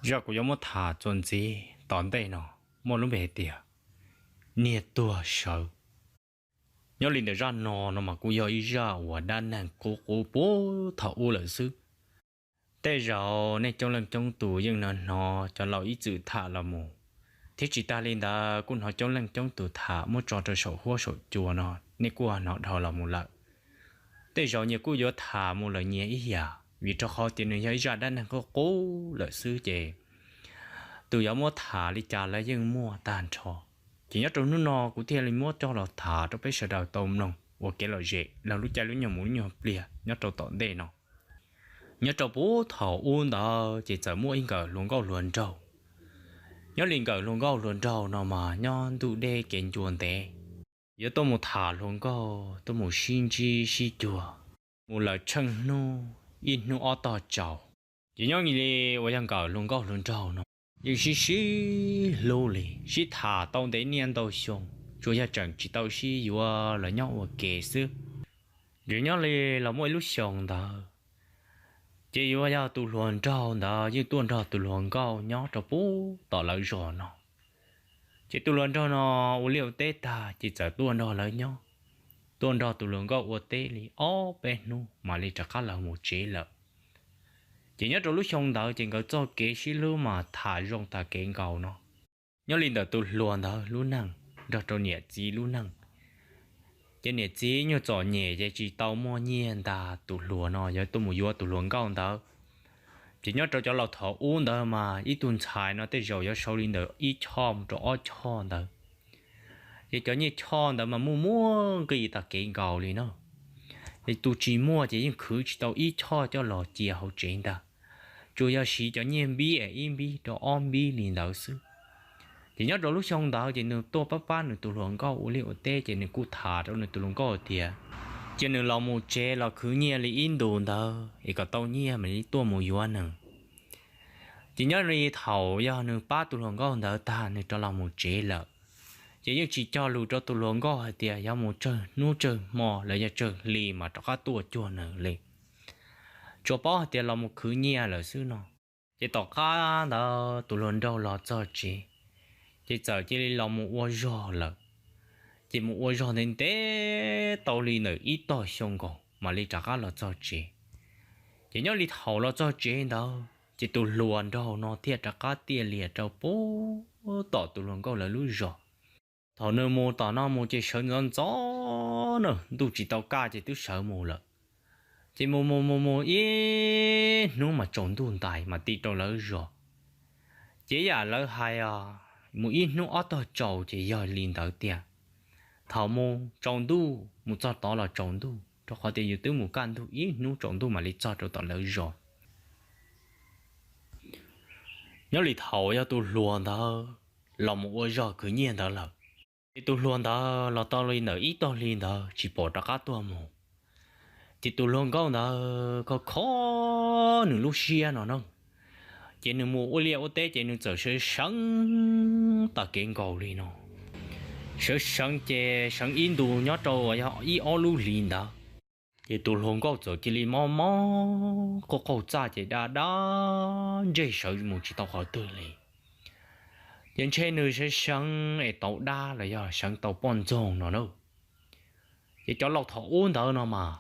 Zaj kuv yuav muab tham txuas ntxiv tom ntej no muaj lub npe hais tias niag tuag sawv. Nyob li ntawm zaj no no mas kuj yog ib zaj uas dab neeg qub qub puag thaum ub lawm xwb. Tej zaum nej coob leej coob tus yeej hnov hnov cov laus ib txwm tham los mus, thiab tsis tas li ntawd kuj hnov coob leej coob tus tham muab tso rau saum huab saum cua no nej kuj hnov dhau los mus lawm. Tej zaum nyias kuj yuav tham mus lawm nyias ib yam, vim rau qhov tias nws yog ib zaj dab neeg qub qub lawm xwb ces tus yuav muab tham li cas los yeej muaj tag nrho. Ces nyob rau hnub no kuv thiaj li muab coj los tham rau peb sawv daws tau mloog ua kev lom zem los lub caij lub nyoog mus lub nyuag pliag nyob rau tom ntej no. Nyob rau puag thaum ub ntawd ces txawm muaj ib nkawm hluas nkauj hluas nraug. Nyob li nkawm hluas nkauj hluas nraug no mas nyob ntuj deb kev ncua ntev, yuav tuaj mus tham hluas nkauj, tuaj mus sib ntsib sib cuag, mus lawm tsheej hnub ib hnub ob tog tsaus. Ces nyob li uas yog nkawm hluas nkauj hluas nraug no yeej sib sib hlub li, sib tham tau ntev niaj ntau xyoo, tsuas yog tseem tsis tau sib yuav los nyob ua ke xwb. Ces nyob li los muaj ib lub xyoo ntawd, ces yuav yog tus hluas nraug ntawd yeej tuaj nrog tus hluas nkauj nyob rau puag tom lawv zos no. Ces tus hluas nraug no ua liaj ua teb tag ces txawm tuaj nrog lawv nyob, tuaj nrog tus hluas nkauj ua teb li ob peb hnub mam li rov qab los mus tsev lawm. Ces nyob rau lub xyoo ntawd ces nkawd txoj kev sib hlub mas tham zoo tas kev nkaus no. Nyob li ntawm tus hluas ntawd lub neej nrog rau niam txiv lub neej, ces niam txiv nyuag txom nyem ces tsis tau muaj nyiaj ntag, tus hluas no yuav tuaj mus yuav tus hluas nkauj ntawd. Ces nyob rau cov laus thaum ub ntawd mas ib tug ntxhais no tej zaum yuav sau li ntawm ib choj mus rau ob choj ntawd. Ces cov nyiaj choj ntawd mas muaj muaj nqis tas kev nkaus li no. Ces tus tsis muaj ces yeej khwv tsis tau ib choj coj los cia hauv tsev ntag, tsuas yog siv cov nyiaj npib es ib npib rau ob npib li ntawd xwb. Ces nyob rau lub xyoo ntawd ces nws tuaj pab pab nws tus hluas nkauj ua liaj ua teb ces nws kuj tham rau nws tus hluas nkauj tias cia nws los mus tsev los khwv nyiaj li ib ntus ntawd es kom tau nyiaj mam li tuaj mus yuav nws. Ces nyob li thaum yog nws pab tus hluas nkauj ntawd tag nws rov los mus tsev lawm, ces yeej tsis cog lus rau tus hluas nkauj hais tias yog mus tsawg hnub tsawg hmo los yog tsawg hli mas rov qab tuaj cuag nws li, tsuas paub hais tias los mus khwv nyiaj lawm xwb no. Ces tom qab ntawd tus hluas nraug los txog tsev, ces txawm cia li los mus ua zog lawm. Ces mus ua zog ntev ntev tau li ntawm ib tog xyoo nkaus mam li rov qab los txog tsev. Ces nyob li thaum los txog tsev ntawd ces tus hluas nraug no thiaj rov qab tiaj lias rau puag tom tus hluas nkauj lawv lub zos. Thaum nws mus tom no mus ces sawv ntxov ntxov na, ntuj tsis tau kaj ces twb sawv mus lawm. Ces mus mus mus mus ib hnub mas tsaus ntuj ntais mas ti rau lawv zos. Ces yam lawv hais os, mus ib hnub ob tog tsaus ces yog li ntawd tiag. Thaum mus tsaus ntuj mus txog tod los tsaus ntuj, rau qhov tias yus twb mus kaj ntug ib hnub tsaus ntuj mam li txog rau tom lawv zos. Nyob li thaum yog tus hluas ntawd los mus ua zog khwv nyiaj ntawd lawm, ces tus hluas ntawd los tau li ntawm ib tog hli ntawd tsis pom rov qab tuaj mus. Ces tus hluas nkauj ntawd kho kho nws lub siab no na, ces nws mus ua liaj ua teb ces nws txawm sawv seev tas kev nkaus li no. Sawv seev ces seev ib ntus nyob rau uas yog ib ob lub hlis ntawd, ces tus hluas nkauj txawm cia li mob mob qaug qaug txaj ces daj daj ntseg sawv mus tsis tau qhov twg li. Ces ntshe nws sawv seev es tau dab los yog seev tau poj ntxoog no na. Ces cov laus thaum ub ntawd no mas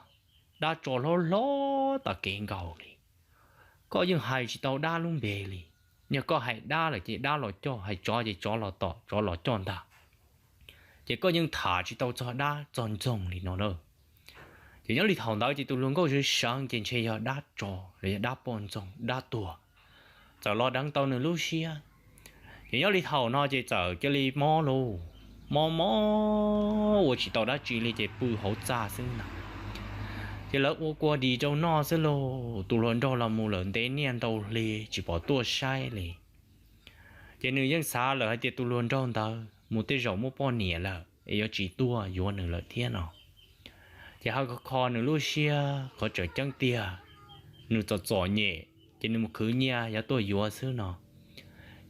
dab tso hlob hlob tas kev nkaus li. Koj yeej hais tsis tau dab lub npe li. Yog koj hais dab lawm ces dab los coj, hais tsov ces tsov los tom, tsov los coj ntag. Ces koj yeej tham tsis tau txog dab txog ntxoog li no na. Ces nyob li thaum ntawd ces tus hluas nkauj sawv seev ces ntshe yog dab tso los yog dab poj ntxoog dab tuag txawm los deev tau nws lub siab. Ces nyob li thaum no ces txawm cia li mob lauj, mob mob ua tsis tau dab tsi li ces pw hauv txaj xwb ntag. Ces lawv ua kua dis rau noj xwb lauj, tus hluas nraug los mus lawm ntev niaj ntau hli tsis pom tuaj saib li. Ces nws yeej xav lawm hais tias tus hluas nraug ntawd mus tej zaum muaj poj niam lawm es yuav tsis tuaj yuav nws lawm thiab no. Ces ho kho kho nws lub siab, qhov tseem ceeb tiag nws txom txom nyem, ces nws mus khwv nyiaj yuav tuaj yuav xwb no.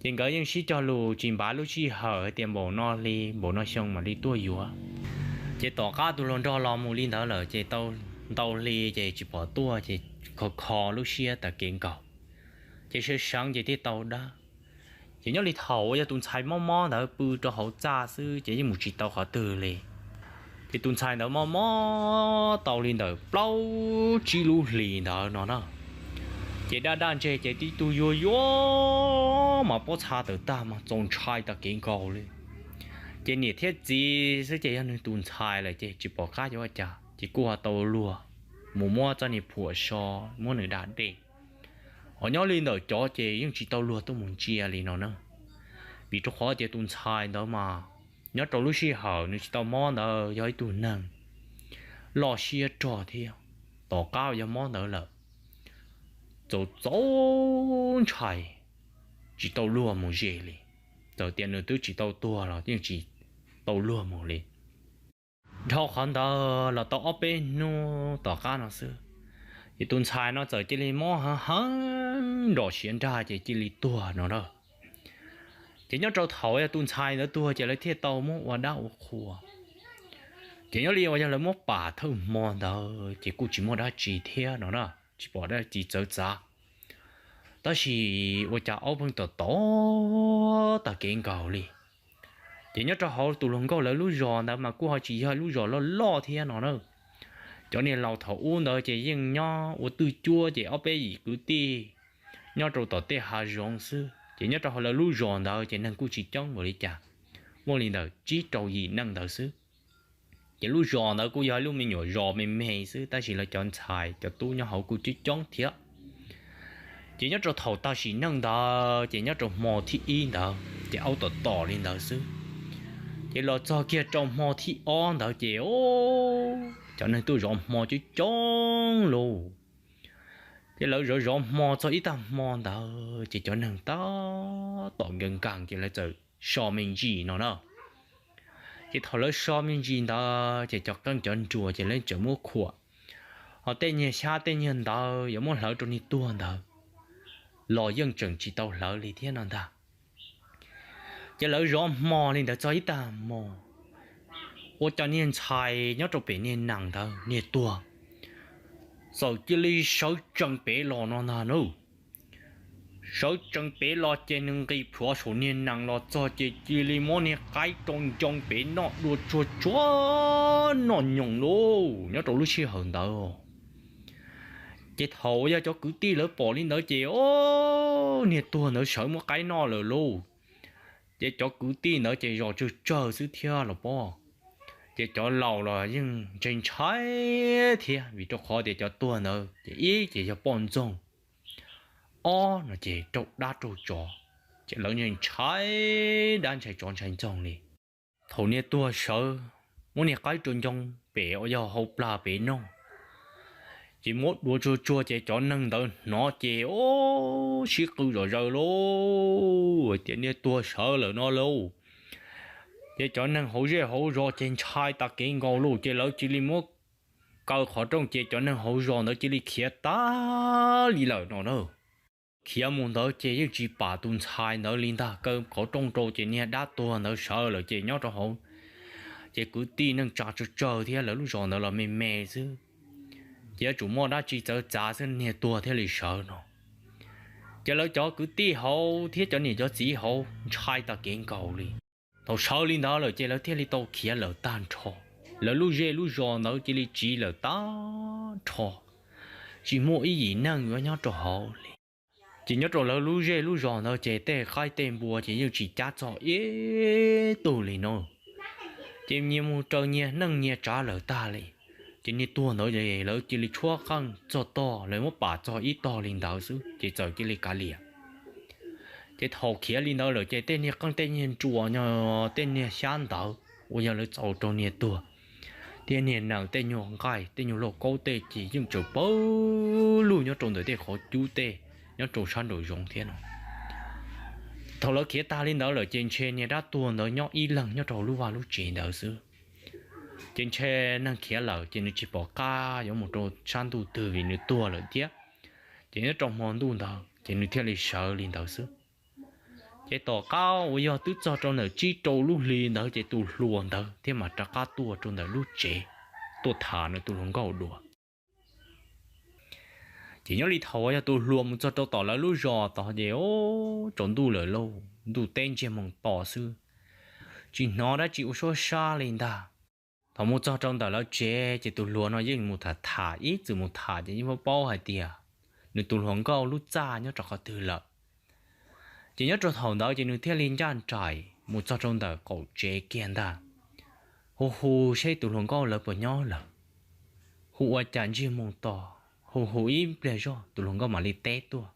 Ces nkawd yeej sib cog lus tsis npav lub sij hawm hais tias npaum no hli npaum no xyoo mam li tuaj yuav. Ces tom qab tus hluas nraug los mus li ntawd lawm ces tau ntau hli ces tsis pom tuaj ces kho kho lub siab tas kev nkaus. ces sawv seev ces thiaj tau dab. Ces nyob li thaum uas yog tus ntxhais mob mob ntawd pw rau hauv txaj xwb ces yeej mus tsis tau qhov twg li. Ces tus ntxhais ntawd mob mob tau li ntawm plaub tsib lub hlis ntawd no na, ces daj daj ntseg ces tib tug yuag yuag mas pob txha tawm tag mas txaus ntshai tas kev nkaus li. Ces niam thiab txiv xwb ces yog nws tus ntxhais lawm ces tsis pom qab yuav ua cas ces kuj ho tau luag mus muab txoj niag phuam so, muab nws da dej. Ho nyob li ntawm cov ces yeej tsis tau luag tuaj mus ntsia li no na, vim rau qhov tias tus ntxhais ntawd mas nyob rau lub sij hawm nws tsis tau mob ntawd yog ib tug neeg loj siab rog thiab, tom qab yog mob ntawd lawm txaus txaus ntshai, tsis tau luag mus ze li. Txawm tias nws twb tsis tau tuag los yeej tsis tau luag mus li. Dhau qhov ntawd los tau ob peb hnub tom qab no xwb, ces tus ntxhais no txawm cia li mob heev heev nrom siav nrag ces cia li tuag no na. Ces nyob rau thaum yog tus ntxhais ntawd tuag ces lawv thiaj tau muab ua dab ua qhua. Ces nyob li uas yog lawv muab pam thawj hmo ntawd ces kuj tsis muaj dab tsi thiab no na, tsis pom dab tsi txawv txav. Tab sis ua cas aub pheej tom tom tag kev nkaus li. Ces nyob rau hauv tus hluas nkauj lawv lub zos ntawd mas kuj ho tsis yog lub zos loj loj thiab no na. Cov niag laus thaum ub ntawd ces yeej nyob ua twj cuab ces ob peb yim kwv tij nyob rau tom tej hav zoov xwb. Ces nyob rau hauv lawv lub zos ntawd ces neeg kuj tsis coob npaum li cas, muaj li ntawm tsib rau yim neej ntawd xwb. Ces lub zos ntawd kuj yog ib lub me nyuam zos me me xwb, tab sis lawv cov ntxhais cov tub nyob hauv kuj coob coob thiab. Ces nyob rau thaum tag sim neej ntawd ces nyob rau hmo thib ib ntawd ces aub tom tom li ntawd xwb. Ces los txog kiag rau hmo thib ob ntawd ces cov neeg tuaj zov hmo coob coob lauj. Ces lawv zov zov hmo txog ib tag hmo ntawd ces cov neeg tab tom nkees nkees ces lawv txawm so me ntsis no na. Ces thaum lawv so me ntsis ntawd ces cov qeej cov nruas ces lawv tseem muab khuam, ho tej niag xyab tej niag ntawv yuav muab hlawv rau niag tuag ntawd los yeej tseem tsis tau hlawv li thiab no ntag. Ces lawv zov hmo li ntawd txog ib tag hmo, ua cas niag ntxhais nyob rau pem niag nees ntawd niag tuag txawm cia li sawv tsees pem los no ntag na. Sawv tsees pem los ces nws nqis plhuav saum niag nees los txog ces cia li muab niag qaib rau ncoo pem noj dua tsuag tsuag noj nyoos lauj nyob rau lub sij hawm ntawd. Ces thaum yog cov kwv tij lawv pom li ntawd ces o, niag tuag ntawd sawv muab qaib noj lawm lauj. Ces cov kwv tij ntawd ces zos tsawg tsawg xwb thiab los pob. Ces cov laus los yeej ntshai ntshai thiab vim rau qhov tias cov tuag ntawd ces ib ces yog poj ntxoog, ob no ces raug dab raug tsov, ces lawv ntshai ntshai dab ntshai tsov ntshai ntxoog li. Thaum niag tuag sawv muab niag qaib rau ncoo pem uas yog hauv plag pem noj, ces muab dua tsuag tsuag ces cov neeg ntawd hnov ces o, sib qw zom zaws lauj hais tias niag tuag sawv lawm no lauj. Ces cov neeg hauv zej hauv zos ces ntshai tas kev nkaus lauj ces lawv cia li muab kaw qhov rooj ces cov neeg hauv zos ntawd cia li khiav tag li lawm no na. Khiav mus ntawd ces yeej tsis pam tus ntxhais ntawd li ntag, kaw qhov rooj rau ces niag dab tuag ntawd sawv lawm ces nyob rau hauv. Ces kwv tij neej tsa tsawg tsawg thiab lawv lub zos ntawd los me me xwb, ces yuav tsum muaj dab tsi txawv txav xwb niag tuag thiaj li sawv no. Ces lawv cov kwv tij hauv thiab cov niam cov txiv hauv ntshai tas kev nkaus li. Thaum sawv li ntawd lawm ces lawv thiaj li tau khiav lawm tag nrho. Lawv lub zej lub zos ntawd cia li tsiv lawm tag nrho, tsis muaj ib yim neeg yuav nyob rau hauv li. Ces nyob rau lawv lub zej lub zos ntawd ces tej qaib tej npua ces yeej tsis cab txog ib tug li no. Ces nyias mus raws nyias neej nyias tsav lawm tag li. Ces niag tuag ntawd lawv cia li tshuab qeej txog tog, lawv muab pam txog ib tog li ntawd xwb ces txawm cia li kav liam. Ces thaum khiav li ntawd lawm ces tej niag qeej tej niag nruas, tej niag xyab ntawv uas yog lawv txaus rau niag tuag, thiab niag nees tej nyuag nqaij tej nyuag lauj kaub tej ces yeej tseem pawg lug nyob rau ntawm tej qhov cub tej nyob rau sab nraum zoov thiab no. Thaum lawv khiav tag li ntawd lawm ces ntshe niag dab tuag ntawd nyob ib leeg nyob rau lub vaj lub tsev ntawd xwb. Ces ntshe neeg khiav lawm ces nws tsis pom qab yuav mus rau sab ntuj twg vim nws tuag lawm thiab. Ces nyob rau hmo ntuj ntawd ces nws thiaj li sawv li ntawd xwb. Ces tom qab uas yog twb txog rau ntawm tsib rau lub hli ntawd ces tus hluas ntawd thiaj mam rov qab tuaj rau ntawm lub tsev, tuaj tham nws tus hluas nkauj dua. Ces nyob li thaum uas yog tus hluas mus txog rau tom lawv lub zos tod ces tsaus ntuj lawm lauj, ntuj teb ntsiag moos to xwb, tsis hnov dab tsi ua suab sab li ntag. Thaum mus txog rau ntawm lawv tsev ces tus hluas no yeej mus tham tham ib txwm mus tham ces yeej paub paub hais tias nws tus hluas nkauj lub txaj nyob rau qhov twg lawm. Ces nyob rau thaum ntawd ces nws thiaj li ncaj nraim mus txog rau ntawm qaum tsev kiag ntag, hu hu seb tus hluas nkauj lawv puas nyob lawm. Hu ua cas ntsiag moos to, hu hu ib pliag zoj tus hluas nkauj mam li teb tuaj.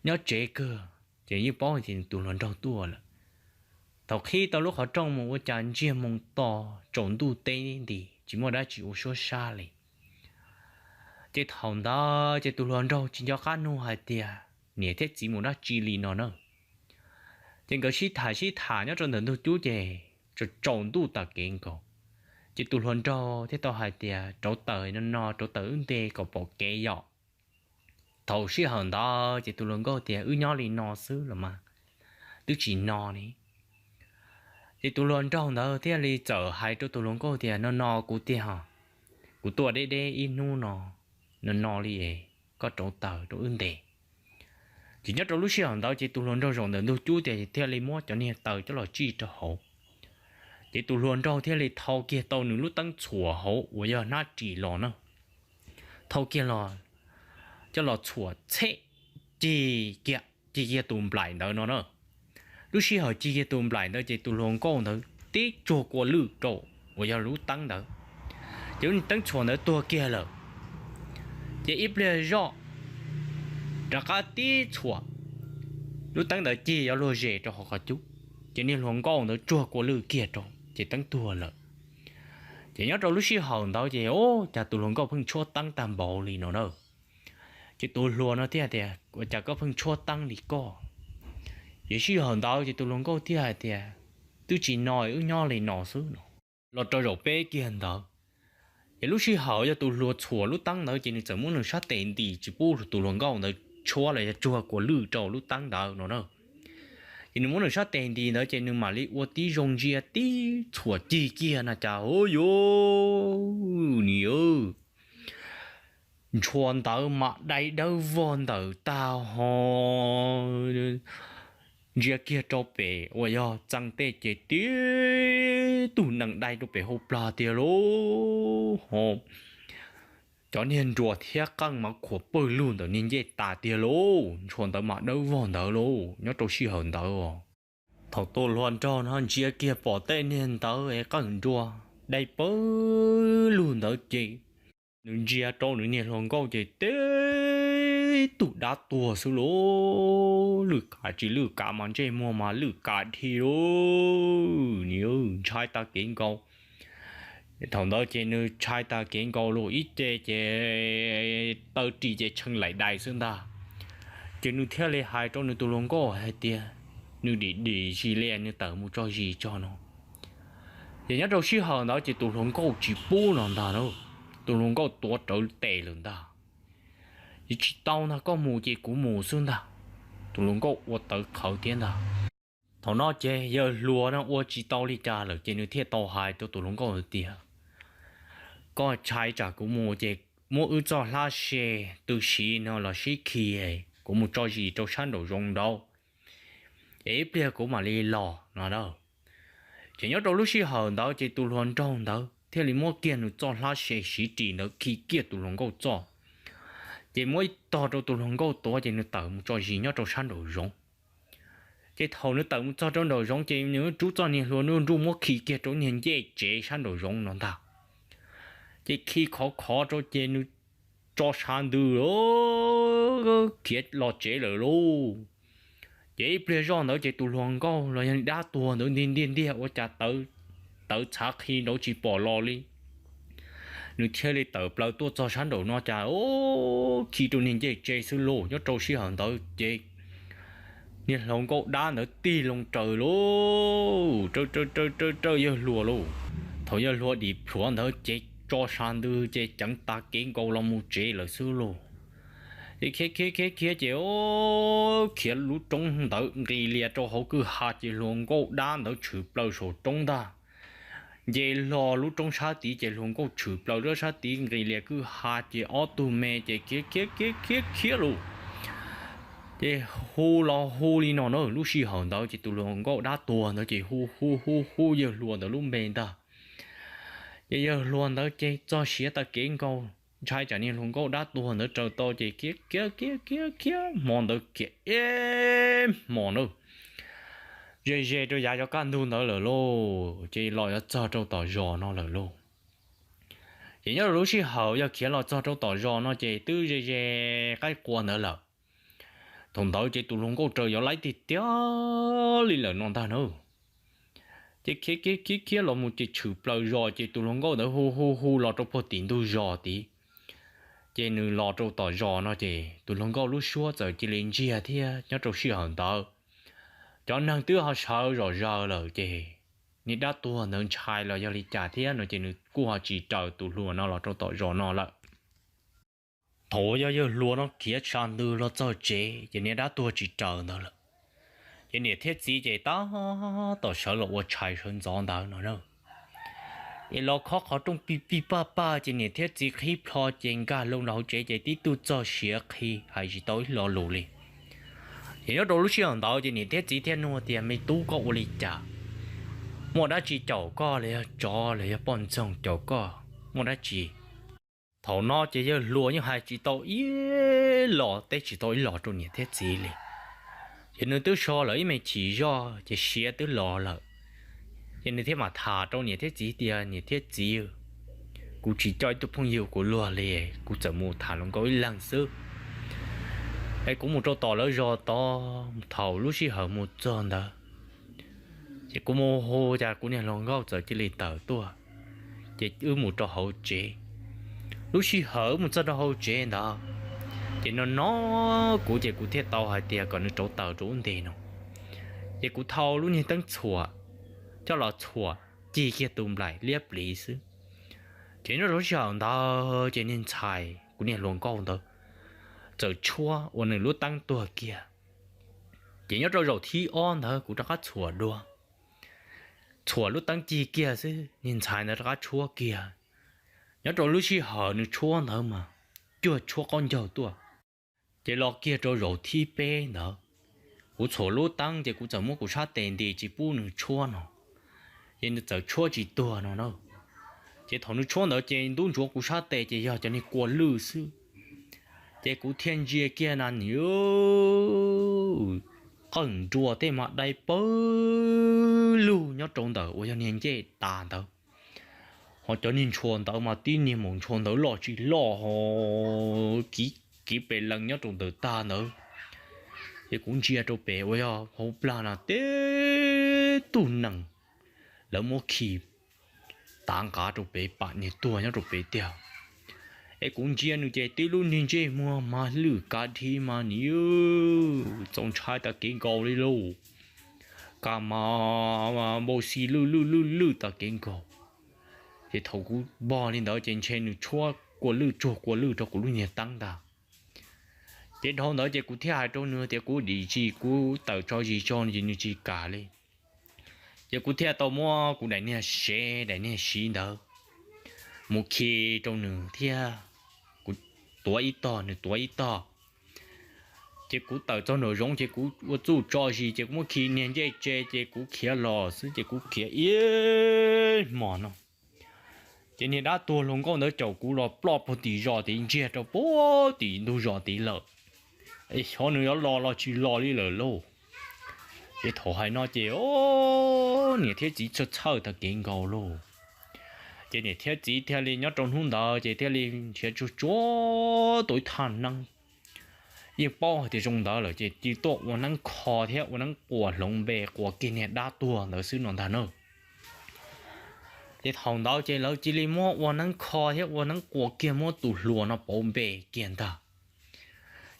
Nyob tsev kawg ces yeej paub hais tias tus hluas nraug tuaj lawm. Thaum qhib tau lub qhov rooj mus ua cas ntsiag moos to, tsaus ntuj teb nti tsis muaj dab tsi ua suab sab li. Ces thaum ntawd ces tus hluas nraug tsis nco qab nug hais tias niam thiab txiv mus dab tsi li no na. Ces nkawd sib tham sib tham nyob rau ntawm ntug cub ces tsaus ntuj tas kev nkaus. Ces tus hluas nraug thiaj tau hais tias rauv taws no no, rauv taws wb nte kom pom kev yom. Thaum sij hawm ntawd ces tus hluas nkauj tias wb nyob li no xwb los mas, twb tsis no li. Ces tus hluas nraug ntawd thiaj li txawm hais rau tus hluas nkauj tias no no kuv tiag, kuv tuaj deb deb ib hnub no, no no li es koj rauv taws rau wb nte. Ces nyob rau lub sij hawm ntawd ces tus hluas nraug zaum ntawm ntug cub tias thiaj li muab cov niag taws coj los tsij rau hauv. Ces tus hluas nraug thiaj li thau kiag tau nws lub teeb txhuam hauv uas yog hnab ris los na, thau kiag los coj los txhuam txheb, cig kiag, cig kiag tus nplaim ntawd no na. Lub sij hawm cig kiag tus nplaim ntawd ces tus hluas nkauj ntawd tib tsuag kua lwj rau uas yog lub teeb ntawd, ces lub teeb txhuam ntawd tuag kiag lawm. Ces ib pliag zoj rov qab tib txhuam, lub teeb ntawd cig yuav luag zes rau hauv qhov cub, ces niag hluas nkauj ntawd tsuag kua lwj kiag rau ces teeb tuag lawm. Ces nyob rau lub sij hawm ntawd ces ua cas tus hluas nkauj pheej tshuab teeb tag npaum li no na. Ces tus hluas no thiaj tias ua cas koj pheej tshuab teeb li koj? Ces sij hawm ntawd ces tus hluas nkauj thiaj hais tias twb tsis no, wb nyob li no xwb no. Los rau zaum peb kiag ntawd, ces lub sij hawm yog tus hluas txhuam lub teeb ntawd ces nws txawm muab nws sab tes ntis tsis pub tus hluas nkauj ntawd tshuab los yog tsuag kua lwj rau lub teeb ntawd no na. Ces nws muab nws sab tes ntis ntawd ces nws mam li ua tib zoo ntsia tib txhuam cig kiag na cas hu yuv, nws yuv, ntshua ntawd mas dai dawb vog ntawm tag ho ntsia kiag rau pem uas yog txee tej ces tib tug nees dai rau pem hauv plag tiag lauj ho. Cov niag nruas thiab qeej mas khuam pawg lug ntawm niag ncej tas tiag lauj, ntshua ntawd mas dawb vog ntawd lauj. Nyob rau sij hawm ntawd thaum tus hluas nraug no ntsia kiag pom tej niag ntawd es qeej nruas dai pawg lug ntawd ces nws ntsia rau nws niag hluas nkauj ces tib tug dab tuag xwb lauj, lwj kav tsis lwj kav mas ntsej muag mas lwj kav dhi lauj, nws ntshai tag kev nkaus. Thaum ntawd ces nws ntshai tag kev nkaus lauj, ib ce ces taw ris ces tshee laim dais xwb ntag. Ces nws thiaj li hais rau nws tus hluas nkauj hais tias nws dim dim zis li nws tawm mus tso zis tso no. Ces nyob rau sij hawm ntawd ces tus hluas nkauj tsis pub no ntag lauj, tus hluas nkauj tuav rawv tes lawm ntag. Ces tsis tau ntag, koj mus ces kuv mus xwb ntag. Tus hluas nkauj ua tawv qhawv thiab ntag. Thaum no ces yawg hluas no ua tsis tau li cas lawm ces nws thiaj tau hais rau tus hluas nkauj hais tias koj ntshai tsam kuv mus ces muab wb txoj hlab se tw siv no los sib khi, kuv mus tso zis rau sab nraum zoov nraud, es ib pliag kuv mam li los no na. Ces nyob rau lub sij hawm ntawd ces tus hluas nraug ntawd thiaj li muab kiag nws txoj hlab se siv ris ntawd khi kiag tus hluas nkauj txoj, ces muab ib tog rau tus hluas nkauj tuav ces nws tawm mus tso zis nyob rau sab nraum zoov. Ces thaum nws tawm mus txog rau nraum zoov ces nws rub txoj niag hlua nruj nruj muab khi kiag rau niag ncej tsev sab nraum zoov no ntag. Ces khi khov khov rau ces nws tso sab ntws khiav los tsev lawm lauj. Ces ib pliag zoj ntawd ces tus hluas nkauj los yog dab tuag ntawd ntiag ntiag ntiag ua cas tawv txhav qhi nraud tsis pom los li. Nws thiaj li tawm plaws tuaj txog sab nraum no cas khi rau niag ncej tsev xwb lauj. Nyob rau sij hawm ntawd ces niag hluas nkauj dab ntawd tig loo raws lauj, raws raws raws raws yawg hluas lauj. Thaum yawg hluas dim plhuav ntawd ces tso sab ntws ces ceev tag kev nkaus los mus tsev lawm xwb lauj. Ces khiav khiav khiav khiav ces khiav lub roob ntawd nqis lias rau hauv kwj ha ces hluas nkauj dab ntawd tshwm plaws saum roob ntag. nce hlo lub roob sab tid ces hluas nkauj tshwm plaws rau sab tid nqis lias kwj ha ces ob tug me ces khiav khiav khiav khiav khiav lawm. Ces hu los hu li no na, lub sij hawm ntawd ces tus hluas nkauj dab tuag ntawd ces hu hu hu hu yawg hluas ntawd lub npe ntag. Ces yawg hluas ntawd ces txog siav tag kev nkaus, ntshai tsam niag hluas nkauj dab tuag ntawd raws tau ces khiav khiav khiav khiav khiav hmo ntawd khiav ib hmos na, ze ze rau yav cov kaj ntug ntawd lawm lauj, ces los yuav txog rau tom zos no lawm lauj. Ces nyob rau lub sij hawm yog khiav los txog rau tom zos no ces twb ze ze qaib qua ntawd lawm. Thaum ntawd ces tus hluas nkauj raws yuav laib tiag tiag li lawm no ntag na. Ces khiav khiav khiav khiav los mus ces tshwm plaws zos ces tus hluas nkauj ntawd hu hu hu los rau puag tim ntug zos tid. Ces nws los rau tom zos no ces tus hluas nkauj lub suab txawm cia li ntsiag thiab nyob rau sij hawm ntawd cov neeg twb ho sawv zom zaws lawm ces niag dab tuag ntawd ntshai los yog li cas thiab no ces nws kuj ho tsis raws tus hluas no los rau tom zos no lawm. Thaum uas yog yawg hluas no khiav tsa ntws los txog tsev ces niag dab tuag tsis raws ntawd lawm. Ces niam thiab txiv ces tab tom sawv los ua tshais sawv ntxov ntawd no na. Es los khob qhov rooj pij pij paj paj ces niam thiab txiv qhib plho ces nkag loo rau hauv tsev ces tib tug txog siav qhi hais tsis tau ib lo lus li. Ces nyob rau lub sij hawm ntawd ces niam thiab txiv thiaj nug tias, me tub, koj ua li cas? Muaj dab tsi caum koj los yog tsov los yog poj ntxoog caum koj? Muaj dab tsi? Thaum no ces yawg hluas yeej hais tsis tau ib los, teb tsis tau ib los rau niam thiab txiv li. Ces nws twb so lawm ib me chim zoj ces siav twb los lawm. Ces nws thiaj mam tham rau niam thiab txiv tias, niam thiab txiv, kuv tsis coj ib tug phooj ywg kuv luag li, kuv txawm mus tham hluas nkauj ib leeg xwb. Es kuv mus rau tom lawv zos tod, thaum lub sij hawm mus txog ntawd ces kuv mus hu cas kuv niag hluas nkauj txawm cia li tawm tuaj. Ces wb mus rau hauv tsev. Lub sij hawm wb mus txog rau hauv tsev ntawd ces no no kuv ces kuv thiaj tau hais tias kom nws rauv taws rau ub ntej no. Ces kuv thau lub niag teeb txhuam coj los txhuam cig kiag tus nplaim liab pliv xwb. Ces nyob rau lub sij hawm ntawd ces niag ntxhais kuv niag hluas nkauj ntawd txawm tshuab ua nws lub teeb tuag kiag. Ces nyob rau zaum thib ob ntawd kuv rov qab txhuam dua, txhuam lub teeb cig kiag xwb niag ntxhais ntawd rov qab tshuab kiag. Nyob rau lub sij hawm nws tshuab ntawd mas cuag tshuab qaub ncaug tuaj. Ces los kiag rau zaum thib peb ntawd, kuv txhuam lub teeb ces kuv txawm muab kuv sab tes nti tsis pub nws tshuab no, ces nws txawm tshuab tsis tuag no na. Ces thaum nws tshuab ntawd ces ntub ntsuav kuv sab tes ces yog cov niag kua lwj xwb. Ces kuv thiaj ntsia kiag na nws qawj nruas tej mas dai pawg lug nyob rau ntawm uas yog niag ncej tas ntawd. Ho cov niag ntshua ntawd mas tib niag maum ntshua ntawd loj tsis loj ho kiv kiv pes lees nyob rau ntawm tag ntawd. Ces kuv ntsia rau pem uas yog hauv plag na teb tug nees lawv muab khi tav nqav rau pem pam niag tuag nyob rau pem tiag. Es kuv ntsia nws ces tib lub niag ntsej muag mas lwj kav dhi mas nws txaus ntshai tag kev nkaus li lauj. Kaj mas npau xi lwj lwj lwj lwj tag kev nkaus. Ces thaum kuv npog li ntawd ces ntshe nws tshuab kua lwj tsuag kua lwj rau kuv lub niag teeb ntag. Ces dhau ntawd ces kuv thiaj hais rau nws tias kuv dim tsis, kuv tawm tso zis tso no ces nws tsis kam li. Ces kuv thiaj tau muab kuv daim niag sev daim niag siv ntawd mus khi rau nws thiab. Kuv tuav ib tog nws tuav ib tog. Ces kuv tawm txog nraum zoov ces kuv ua txuj tso zis ces kuv muab khi niag ncej tse ces kuv khiav los xwb ces kuv khiav ib hmos no. Ces niag dab tuag hluas nkauj ntawd caum kuv los ploj puag tim zos tid ntsiag rau puag tim ntug zos tid lawm. Es xyov nws yuav los los tsis los li lawm lauj. Ces thaum hais no ces niam thiab txiv txhawj txhawj tag kev nkaus lauj. Ces niam thiab txiv thiaj li nyob rau hnub ntawd ces thiaj li nrhiav tsuag tsuag tau ib thaj neeb. Yeej paub hais tias zoo ntawd lawm ces cia li tuaj ua neeb kho thiab ua neeb quas hloov npe quas kiag niag dab tuag ntawd xwb no ntag na. Ces thaum ntawd ces lawv cia li muab ua neeb kho thiab ua neeb quas kiag muab tus hluas no pauv npe kiag ntag.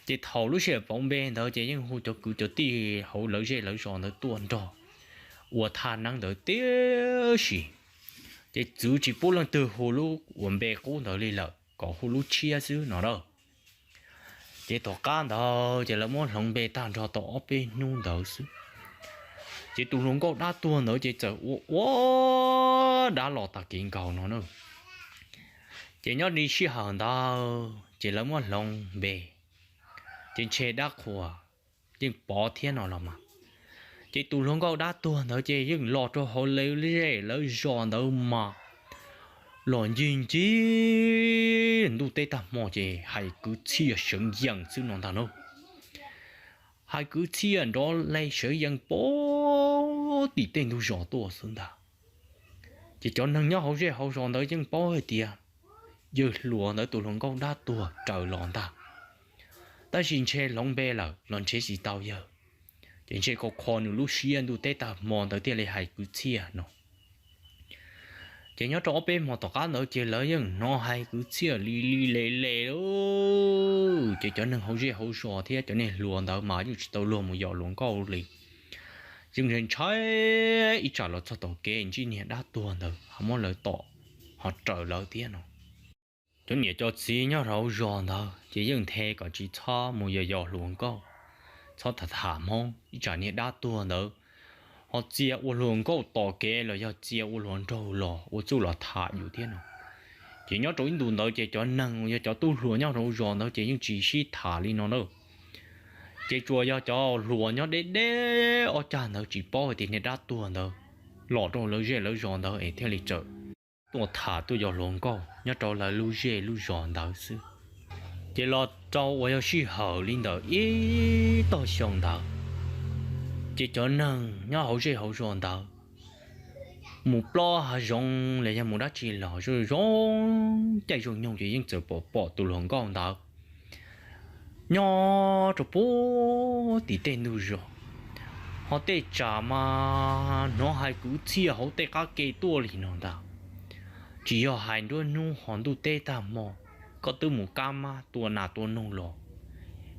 Ces thaum lub sij hawm pauv npe ntawd ces yeej hu cov kwv cov tij hauv lawv zej lawv zos ntawd tuaj nrog ua thaj neeb ntawd tib si. Ces txwv tsis pub leej twg hu lub uas npe qub ntawd li lawm kom hu lub tshiab xwb no na. Ces tom qab ntawd ces lawv muab hloov npe tag nrho tau ob peb hnub ntawd xwb, ces tus hluas nkauj dab tuag ntawd ces txawm ua ua dab los tag kev nkaus no na. Ces nyob li sij hawm ntawd ces lawv muab hloov npe, ces ntshe dab qhuas yeej pov thiab no los mas. Ces tus hluas nkauj dab tuag ntawd ces yeej los rau hauv lawv zej lawv zos ntawd mas los ncig ncig ntuj teb tag hmo ces hais kwv txhiaj seev yees xwb no ntag na. Hais kwv txhiaj nrov li seev yees puag tim tej ntug zos tuaj xwb ntag. Ces cov neeg nyob hauv zej hauv zos ntawd yeej paub hais tias yawg hluas ntawd tus hluas nkauj dab tuag raws los ntag, tab sis ntshe hloov npe lawm los ntshe tsis tau yawg, ces ntshe kho kho nws lub siab ntuj teb tag hmo ntawd thiaj li hais kwv txhiaj no. Ces nyob rau ob peb hmo tom qab ntawd ces lawv yeej hnov hais kwv txhiaj li li le le lauj. Ces cov neeg hauv zej hauv zos thiab cov niag hluas ntawd mas yeej tsis tau luag mus yos hluas nkauj li. Yeej ntshai ntshai ib tsam los txog tom kev ntsib niag dab tuag ntawd ho muab lawv tom ho raws lawv thiab no. Cov niam cov txiv nyob hauv zos ntawd ces yeej nthe kom tsis txhob mus yos yos hluas nkauj, txhob tham tham hmoob ib tsam niag dab tuag ntawd ho txia ua hluas nkauj tom kev los yog txia ua hluas nraug los ua txuj los tham yus thiab no. Ces nyob rau ib ntus ntawd ces cov neeg uas yog cov tub hluas nyob hauv zos ntawd ces yeej tsis sib tham li no na. Ces tsuas yog cov hluas nyob deb deb ob cag ntawd tsis paub hais tias niag dab tuag ntawd los rau lawv zej lawv zos ntawd es thiaj li txawm tuaj tham tuaj yos hluas nkauj nyob rau lawv lub zej lub zos ntawd xwb. Ces los rau uas yog sij hawm li ntawm ib tog xyoo ntawd, ces cov neeg nyob hauv zej hauv zos ntawd mus plob hav zoov los yog mus dab tsi los zoo zoo caij zoo nyoog ces yeej txawm pom pom tus hluas nkauj ntawd nyob rau puag tim tej ntug zos, ho tej tsam mas hnov hais kwv txhiaj hauv tej qab ke tuaj li no ntag. Tsis yog hais nruab hnub ho ntuj teb tag hmo, koj twb mus kab mab tua nas tua noog los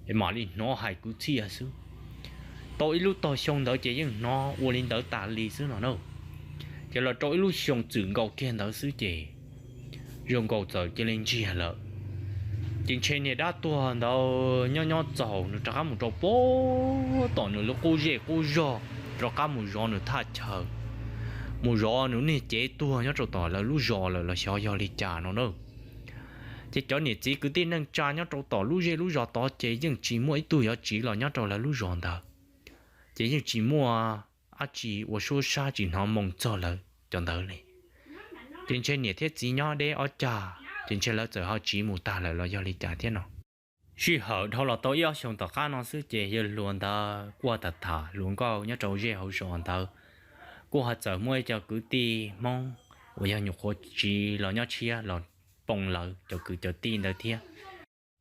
es mam li hnov hais kwv txhiaj xwb. Tau ib lub tog xyoo ntawd ces yeej hnov ua li ntawd tas li xwb no na. Ces los rau ib lub xyoo txwm nkaus kiag ntawd xwb ces zoo nkaus txawm cia li ntsiag lawm. Ces ntshe niag dab tuag ntawd nyob nyob txaus nws rov qab mus rau puag tom nws lub qub zej qub zog, rov qab mus zov nws thaj chaw, mus zov nws niag cev tuag nyob rau tom lawv lub zos lawm los xyov yog li cas no na. Ces cov niam txiv kwv tij neej tsa nyob rau tom lub zej lub zos tod ces yeej tsis muaj ib tug yuav tsiv los nyob rau lawv lub zos ntawd, ces yeej tsis muaj dab tsi ua suab sab tsis hnov moo txog lawv cov ntawd li. Ces ntshe niam thiab txiv nyob deb ob cag, ces ntshe lawv txawm ho tsiv mus tag lawm los yog li cas thiab no. Sij hawm dhau los tau ib ob xyoos tom qab no xwb ces yawg hluas ntawd kuj tham tham hluas nkauj nyob rau zej hauv zos ntawd, kuj ho txawm muaj ib co kwv tij Hmoob uas yog nyuam qhuav tsiv los nyob tshiab los poob lawv cov kwv cov tij ntawd thiab.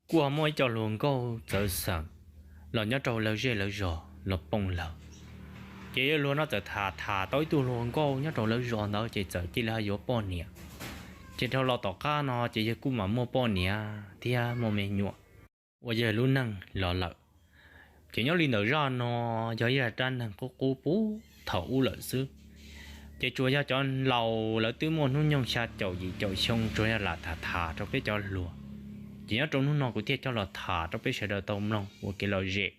Kuj ho muaj ib co hluas nkauj txawv xeem los nyob rau lawv zej lawv zos los poob lawv. Ces yawg hluas no txawm tham tham tau ib tug hluas nkauj nyob rau lawv zos ntawd ces txawm cia li ho yuav poj niam. Ces dhau los tom qab no ces yawg kuj mam muaj poj niam thiab muaj me nyuam ua yawg lub neej los lawm. Ces nyob li ntawm zaj no yog ib zaj dab neeg qub qub puag thaum ub lawm xwb. Ces tsuas yog cov laus lawv twb muaj hnub nyoog xya caum yim caum xyoo tsuas yog lam tham tham rau peb cov hluas. Ces nyob rau hnub no kuv thiaj coj los tham rau peb sawv daws tau mloog ua kev lom zem.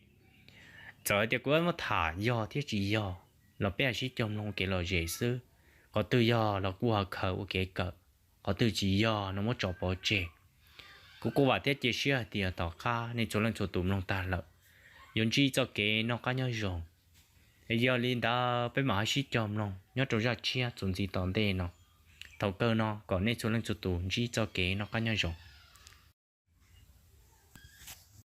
Txawm hais tias kuv muab tham yog thiab tsis yog los peb sib cog mloog ua kev lom zem xwb. Qhov twg yog los kuj ho khaws ua kev kawm, qhov twg tsis yog no muab tso pov tseg. Kuv kuj vam thiab cia siab hais tias tom qab nej txhua leej txhua tus mloog tag lawm yuav ntsib txoj kev noj qab nyob zoo. Yog li ntawd peb mam ho sib cog mloog nyob rau zaj tshiab txuas ntxiv tom ntej no. Thaum kawg no kom nej txhua leej txhua tus ntsib txoj kev noj qab nyob zoo.